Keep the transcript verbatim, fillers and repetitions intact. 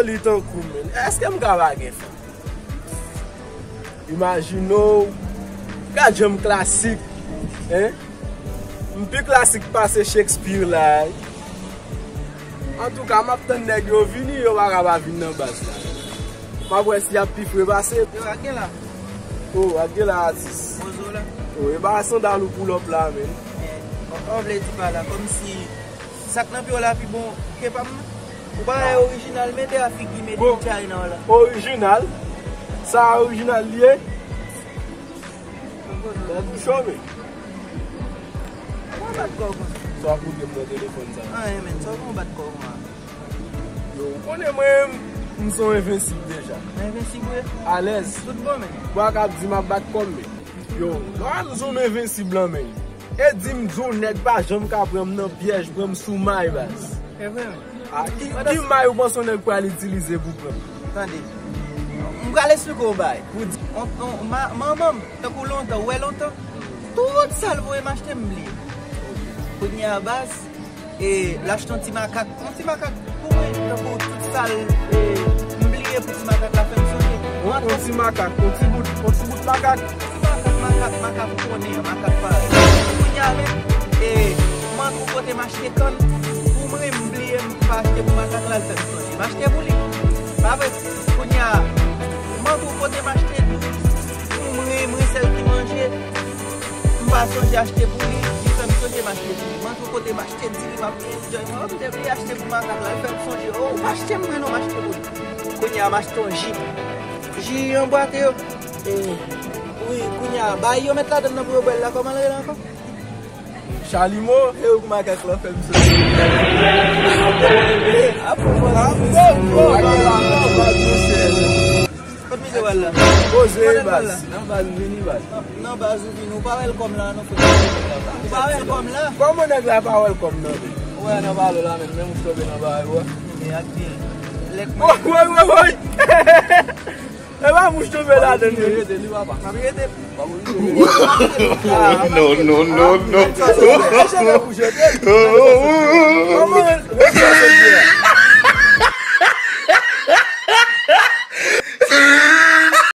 Li tankou, men. Èske m ka pa gen fanm? Imajine w, gad jan m klasik, hein? M pi klasik pase Shakespeare la, wi. Antouka, m ap tann nèg yo vini, yo pa ka pa vin nan baz la. M ap wè si y ap pi fre pase. Yo, ak gen la. Oh, ak gen la, atis. Bozo la. Oh, e pa sandal ou pull up la, men. Eh, an, an vle di pa la, kòmsi sa k nan pye w la pi bon ke pa m nan. Ou pa wè orijinal, mete a figi, mete Bon. China w la. Orijinal? Sa a orijinal li ye? Nan tou chome. Ou pa bat kò w konsa. Sa w ap montre m nan telefòn sa? Anyen, men, sa w konn bat kò w konsa. Yo, ou konnen mwen, m se yon envensib deja. Envensib, wi. Alèz. Tout bon, men. Ou pa ka ap di m ap bat kò m, men. Yo, lè w ap di m envensib lan, men. E di m di w nèg pa janm ka pran m nan pyèj, pran m sou may, baz. E vre, men. Ah, ki, ki may ou panse yon nèg pral itilize pou pran? Tande. M pral esplike w yon bagay. Pou di, on, on, ma, manman m, tankou lontan, ou wè lontan, tout sa l voye m achte, m bliye. Kounye a, baz, e, l achte yon ti makak. Yon ti makak pou mwen, tankou tout sa l, e, m bliye pou ti makak la fè m sonje. On, on ti makak, on ti bout, on ti bout makak. Makak, makak, makak, ou konnen an, makak parèy. Kounye a menm, e, m antre yon kote m achte kann. Pou mwen, m bliye m pa achte pou makak la, l fè m sonje. M achte pou li. Pa vre? Kounye a, m antre yon kote m achte diri. Pou mwen, mwen sèl ki manje. M pa sonje achte pou li, li fè m sonje m achte pou li. M antre yon kote m achte diri, m ap enjoy mwen. Hop, m te bliye achte pou makak la, l fè m sonje. Oh, m achte mwen non, m achte pou li. Kounye a, m achte yon ji. Ji anbwate yo. E, wi, kounye a, bay yo met ladann nan pou yo bwè l la, kòman l rele ankò? Chalimo, e ou k makak la fè m soti. Ap bon, bon, bon, bon, bon, bon, bon, bon. Kot misye pral la? Poze baz. Nan baz, vini baz. Nan baz ou vini, ou pa welcome la, non, frè. Ou pa welcome la. Kòman nèg la pa welcome nan, men? Ou wè nan balo la, men, men mouche tonbe nan balo a. E ak byen. Lèk mwen. Woy, woy, woy, woy. E pa mouche tonbe ladann, men. Li rete, li papa. Li rete. No, no, no, no. Kòman, kòman sa se fè?